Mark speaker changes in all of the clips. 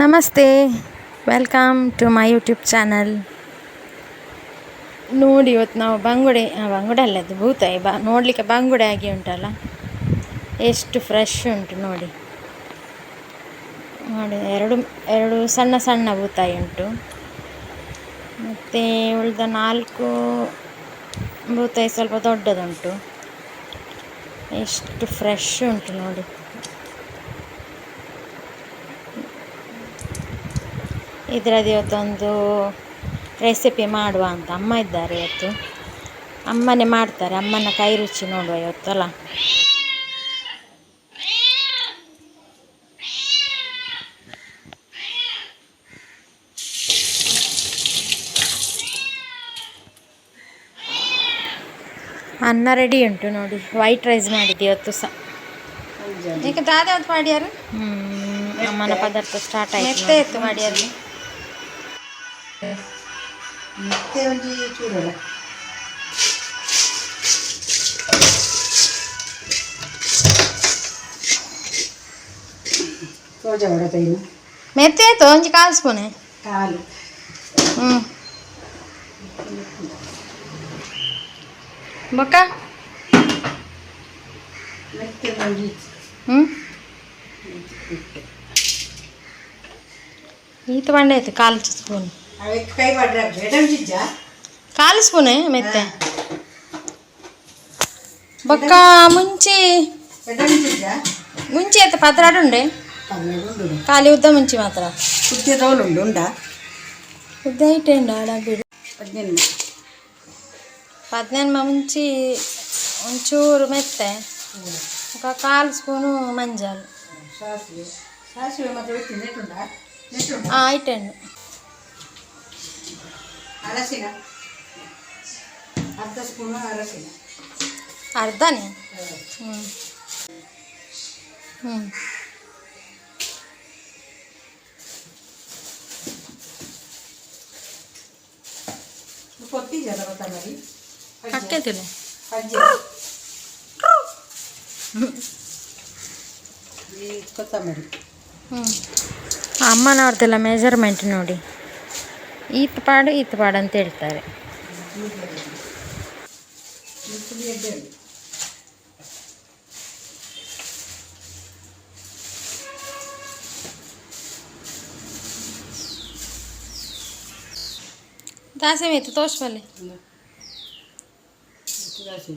Speaker 1: Namaste, welcome to my YouTube channel. ನೋಡಿ, ಇವತ್ತು ನಾವು ಬಂಗುಡೆ, ಬಂಗುಡೆ ಅಲ್ಲ, ಅದು ಬೂತಾಯಿ. ಬ ನೋಡಲಿಕ್ಕೆ ಬಂಗುಡೆ ಆಗಿ ಉಂಟಲ್ಲ. ಎಷ್ಟು ಫ್ರೆಶ್ ಉಂಟು ನೋಡಿ. ನೋಡಿ, ಎರಡು ಎರಡು ಸಣ್ಣ ಸಣ್ಣ ಬೂತಾಯಿ ಉಂಟು ಮತ್ತು ಉಳಿದ ನಾಲ್ಕು ಬೂತಾಯಿ ಸ್ವಲ್ಪ ದೊಡ್ಡದುಂಟು. ಎಷ್ಟು ಫ್ರೆಶ್ ಉಂಟು ನೋಡಿ. ಇದರದ್ದು ಇವತ್ತೊಂದು ರೆಸಿಪಿ ಮಾಡುವ ಅಂತ. ಅಮ್ಮ ಇದ್ದಾರೆ ಇವತ್ತು, ಅಮ್ಮನೇ ಮಾಡ್ತಾರೆ. ಅಮ್ಮನ ಕೈ ರುಚಿ ನೋಡುವ ಇವತ್ತು ಅಲ್ಲ? ಅನ್ನ ರೆಡಿ ಉಂಟು ನೋಡಿ. ವೈಟ್ ರೈಸ್ ಮಾಡಿದ್ದು ಇವತ್ತು ಸಹ.
Speaker 2: ಈಗ ದಾದ ಯಾವ್ದು ಮಾಡ್ಯಾರ?
Speaker 1: ಅಮ್ಮನ ಪದಾರ್ಥ ಸ್ಟಾರ್ಟ್ ಆಯ್ತು.
Speaker 2: ಮೆತ್ತೆ ಇತ್ತು ಮಾಡ್ಯಾರ.
Speaker 3: ಮೆತ್ತೆ ಒಂಜಿ ಚೂರಲ್ಲ. ತೋಜ ಹೊಡತೈನು.
Speaker 2: ಮೆತ್ತೆ ಆಯ್ತು, ಒಂಜಿ ಕಾಲು ಸ್ಪೂನೆ.
Speaker 3: ಕಾಲು.
Speaker 2: ಬೊಕ್ಕ?
Speaker 3: ಮೆತ್ತೆ ಒಂಜಿ.
Speaker 2: ಈತ ಬಂಡೆ ಆಯ್ತು, ಕಾಲು ಸ್ಪೂನ್.
Speaker 3: ಅವಕ್ಕೆ ಕೈ ಮಾಡ್ರೆ ಎಡಂಜಿಜ್ಜ.
Speaker 2: ಕಾಲು ಸ್ಪೂನೆ ಮೆತ್ತೆ. ಬೊಕ್ಕ ಮುಂಚೆ?
Speaker 3: ಎಡಂಜಿಜ್ಜ.
Speaker 2: ಮುಂಚೆ ಆಯ್ತು, ಪತ್ರಾಡು ಉಂಡೆ.
Speaker 3: 12 ಉಂಡು.
Speaker 2: ಖಾಲಿ ಉದ್ದ ಮುಂಚೆ ಮಾತ್ರ.
Speaker 3: ಕುದ್ದೆ ತೋಲು ಉಂಡು, ಉಂಡಾ?
Speaker 2: ಉದ್ದ ಇಟ್ಟೆ ಉಂಡು ಆಡ ಬಿಡು.
Speaker 3: 18.
Speaker 2: 18 ಮುಂಚಿ, ಒಂಚೂರು ಮೆತ್ತೆ, ఒక ಕಾಲು ಸ್ಪೂನು ಮಂಜಲ್.
Speaker 3: ಸಾಸಿವೆ, ಸಾಸಿವೆ ಮತ್ತೆ ಒತ್ತಿ ನೆಟ್ಟುಂಡಾ, ನೆಟ್ಟುಂಡಾ?
Speaker 2: ಹಾಂ, ಇಟ್ಟೆಂಡು.
Speaker 3: ಅರಸಿನ ಅರ್ಧ ಸ್ಪೂನು ಅರಸಿನ.
Speaker 2: ಅರ್ಧನೇ. ಹ್ಞೂ ಹ್ಞೂ
Speaker 3: ಕೊತ್ತಿಜಲ್ಲ ಕೊತ್ತಂಬರಿ.
Speaker 2: ಕಟ್ಟೆತಿಲ್ಲ.
Speaker 3: ಅಜ್ಜಿ, ಈ ಕೊತ್ತಂಬರಿ.
Speaker 2: ಹ್ಞೂ.
Speaker 1: ಅಮ್ಮನವ್ರದ್ದೆಲ್ಲ ಮೆಜರ್ಮೆಂಟ್ ನೋಡಿ. ಈತ ಪಾಡು, ಈತ ಪಾಡು ಅಂತ ಹೇಳ್ತಾರೆ.
Speaker 3: ಪುಡಿ ಎಡ್ಡೆ ಉಂಟು.
Speaker 2: ದಾಸೆ ಮೇತು ತೋರ್ಸ್ಬಲ್ಲೆ.
Speaker 3: ದಾಸೆ.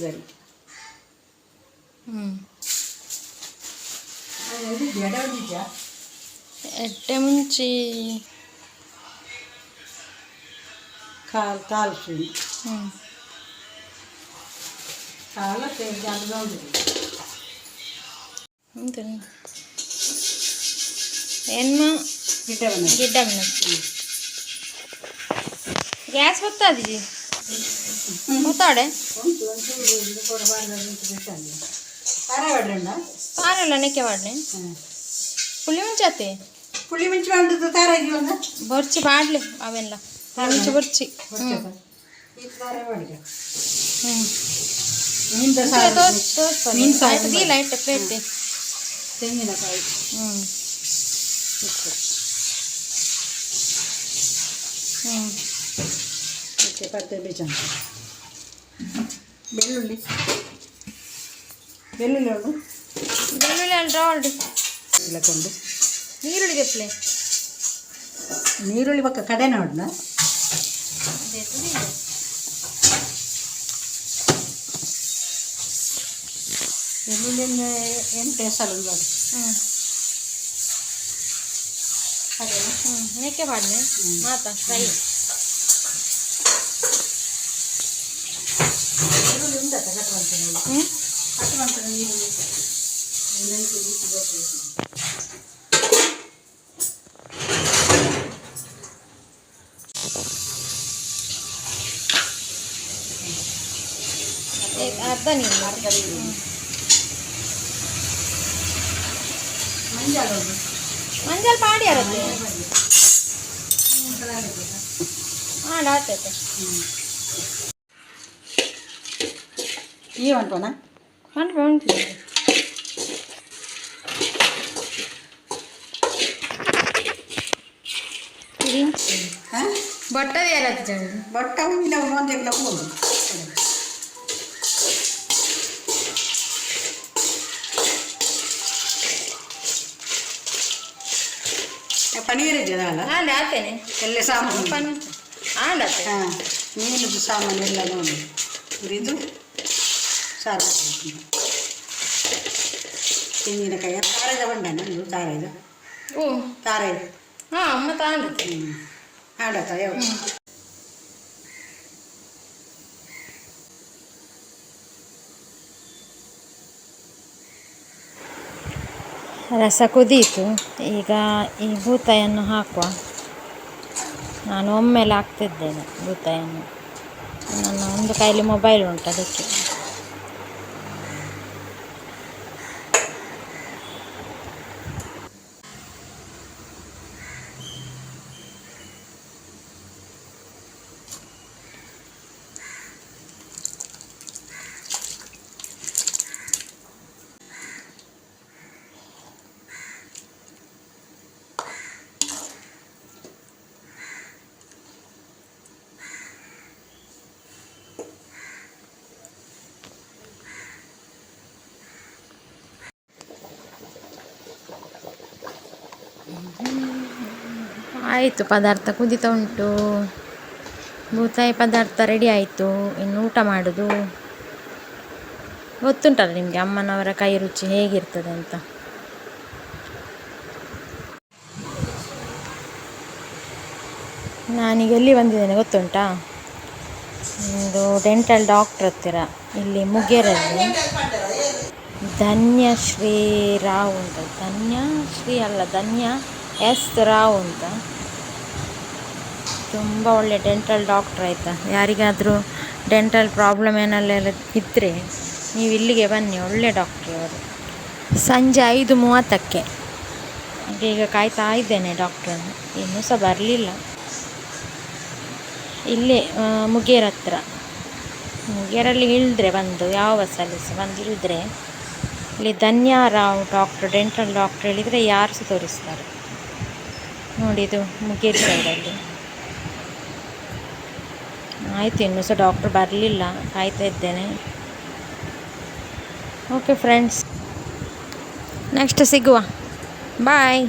Speaker 3: ಸರಿ. ಅದು ಎಡೆ ಒಂದಿದ್ಯಾ?
Speaker 2: ಎಡ್ಡೆ ಮುಂಚಿ.
Speaker 3: ಕಾಲು ಕಾಲು ಸ್ಪೂನ್. ಕಾಲು ಅರ್ಧ ಉಂಟು.
Speaker 2: ಉಂಟು ಎನ್ಮ.
Speaker 3: ಗಿಡ್ಡ ಬಂದ.
Speaker 2: ಗಿಡ್ಡ. ಗ್ಯಾಸ್ ಗೊತ್ತಾದಿಜಿ, ಗೊತ್ತಾಡೆ.
Speaker 3: ಉಂಟು, ಒಂಚೂರು ಇದು ಕೊಡಬಾರ್ದು ಉಂಟು, ಬೆಟ್ಟಲ್ಲಿ ಖಾರ ಬೇಡ್ರಣ್ಣ.
Speaker 2: ಪಾರೆಲ್ಲ ನೆಕ್ಕೆ ಮಾಡ್ನೆ. ಪುಳಿ ಮುಂಚಾತೆ.
Speaker 3: ಪುಳಿ ಮುಂಚೆ ಮಾಡಿದ್ದು ತಾರ ಇದೆಯಲ್ಲ.
Speaker 2: ಬೊರ್ಚಿ ಬಾಡ್ಲಿ ಅವೆಲ್ಲ, ಮುಂಚೆ ಬೊರ್ಚಿ.
Speaker 3: ಈ ತಾರ ಮಾಡಿದ.
Speaker 2: ಹ್ಞೂ.
Speaker 3: ಮೀನ್ದ ಸಾರು.
Speaker 2: ತೋರ್ಸ್.
Speaker 3: ಮೀನ್ ಸಾರು.
Speaker 2: ಆಯ್ತು, ದೀಲ ಇಟ್ಟು ಪ್ಲೇಟ್.
Speaker 3: ತೆಂಗಿನಕಾಯಿ.
Speaker 2: ಹ್ಞೂ ಹ್ಞೂ
Speaker 3: ಓಕೆ, ಪತ್ತೆ ಬೀಜ, ಬೆಳ್ಳುಳ್ಳಿ, ಬೆಳ್ಳುಳ್ಳಿ ಉಂಟು.
Speaker 2: ಬೆಳ್ಳುಳ್ಳಿ ಅಲ್ಲಿ ರಾಲ್ಡ್.
Speaker 3: ಇಲ್ಲ ಕೊಂಡು.
Speaker 2: ನೀರುಳ್ಳಿ ದೆಪ್ಲೆ.
Speaker 3: ನೀರುಳ್ಳಿ ಪಕ್ಕ ಕಡೆ ನೋಡೋಣ. ಬೆಳ್ಳುಳ್ಳಿ ಎಂಟು ಹೆಸರು ನೋಡಿ.
Speaker 2: ಹ್ಞೂ ಹ್ಞೂ ಮೇಕೆ ಪಾಡ್ನೆ ಮಾತಾ ಫ್ರೈ.
Speaker 3: ಈರುಳ್ಳಿ ಉಂಟಾ? ಕಟ್ ಮಾಡ್ತೇನೆ. ಕಟ್ ಮಾಡ್ತೇನೆ ಈರುಳ್ಳಿ. ಇನ್ನೊಂದು ಈಚೆ ಬರ್ತದೆ.
Speaker 2: ಅರ್ಧ ನೀರು.
Speaker 3: ಅರ್ಧ ನೀರುಳ್ಳಿ, ಮಂಜಾಲು ಉಂಟು.
Speaker 2: ಮಂಜಲ್ ಪಾಡಿ ಅರತ್ತೆ. ಹಾಂ, ಆತೈತೆ.
Speaker 3: ಈ ಉಂಟುನಾ?
Speaker 2: ಉಂಟು. ಬೊಟ್ಟ
Speaker 3: ಬೊಟ್ಟ ಇಲ್ಲ, ಒಂದೆಲ್ಲ ಹೋಗು. ಪನೀರ್ ಇದ್ದದಲ್ಲ.
Speaker 2: ಆಂಡ ಆತೇನೆ.
Speaker 3: ಎಲ್ಲ ಸಾಮಾನು.
Speaker 2: ಆಂಡ.
Speaker 3: ಹಾಂ, ಮೀನದು ಸಾಮಾನು ಎಲ್ಲ ನೋಡಿ. ಹುರಿದು ಸಾರು, ತೆಂಗಿನಕಾಯಿ, ತಾರೇದ ಬಂಡನ ಇದು ತಾರೇದ.
Speaker 2: ಓ.
Speaker 3: ತಾರೇದ.
Speaker 2: ಹಾಂ, ಮತ್ತೆ ಆಂಡ.
Speaker 3: ಹ್ಞೂ, ಆಡತ್ತ ಯಾವ.
Speaker 1: ರಸ ಕುದೀತು. ಈಗ ಈ ಬೂತಾಯನ್ನು ಹಾಕುವ. ನಾನು ಒಮ್ಮೆಲೆ ಹಾಕ್ತಿದ್ದೇನೆ ಬೂತಾಯನ್ನು. ನನ್ನ ಒಂದು ಕೈಲಿ ಮೊಬೈಲ್ ಉಂಟು, ಅದಕ್ಕೆ. ಆಯಿತು, ಪದಾರ್ಥ ಕುದೀತಾ ಉಂಟು. ಬೂತಾಯಿ ಪದಾರ್ಥ ರೆಡಿ ಆಯಿತು. ಇನ್ನು ಊಟ ಮಾಡೋದು. ಗೊತ್ತುಂಟಲ್ಲ ನಿಮಗೆ ಅಮ್ಮನವರ ಕೈ ರುಚಿ ಹೇಗಿರ್ತದೆ ಅಂತ. ನಾನೀಗ ಎಲ್ಲಿ ಬಂದಿದ್ದೇನೆ ಗೊತ್ತುಂಟಾ? ಒಂದು ಡೆಂಟಲ್ ಡಾಕ್ಟ್ರ್ ಹತ್ತಿರ, ಇಲ್ಲಿ ಮುಗೇರಲ್ಲಿ. ಧನ್ಯಶ್ರೀ ರಾವ್ ಅಂತ. ಧನ್ಯಶ್ರೀ ಅಲ್ಲ, ಧನ್ಯ ಎಸ್ ರಾವ್ ಅಂತ. ತುಂಬ ಒಳ್ಳೆ ಡೆಂಟಲ್ ಡಾಕ್ಟ್ರ್, ಆಯಿತಾ? ಯಾರಿಗಾದರೂ ಡೆಂಟಲ್ ಪ್ರಾಬ್ಲಮ್ ಏನೆಲ್ಲ ಇದ್ದರೆ ನೀವು ಇಲ್ಲಿಗೆ ಬನ್ನಿ. ಒಳ್ಳೆ ಡಾಕ್ಟ್ರ್ ಅವರು. ಸಂಜೆ 5:30ಕ್ಕೆ. ಈಗ ಕಾಯ್ತಾ ಇದ್ದೇನೆ ಡಾಕ್ಟ್ರನ್ನು, ಇನ್ನೂ ಸಹ ಬರಲಿಲ್ಲ. ಇಲ್ಲೇ ಮುಗೇರ್ ಹತ್ರ. ಮುಗೇರಲ್ಲಿ ಇಳಿದ್ರೆ ಬಂದು, ಯಾವ ಬಸ್ಸಲ್ಲಿ ಸಹ ಬಂದು ಇಳಿದ್ರೆ, ಇಲ್ಲಿ ಧನ್ಯಾ ರಾವ್ ಡಾಕ್ಟ್ರ್, ಡೆಂಟಲ್ ಡಾಕ್ಟ್ರ್ ಹೇಳಿದರೆ ಯಾರು ಸಹ ತೋರಿಸ್ತಾರೆ. ನೋಡಿ, ಇದು ಮುಗೇರ್ ಸೈಡಲ್ಲಿ. ಆಯಿತು, ಇನ್ನೂ ಸಹ ಡಾಕ್ಟ್ರ್ ಬರಲಿಲ್ಲ, ಕಾಯ್ತಾ ಇದ್ದೇನೆ. ಓಕೆ ಫ್ರೆಂಡ್ಸ್, ನೆಕ್ಸ್ಟ್ ಸಿಗುವ. ಬಾಯ್.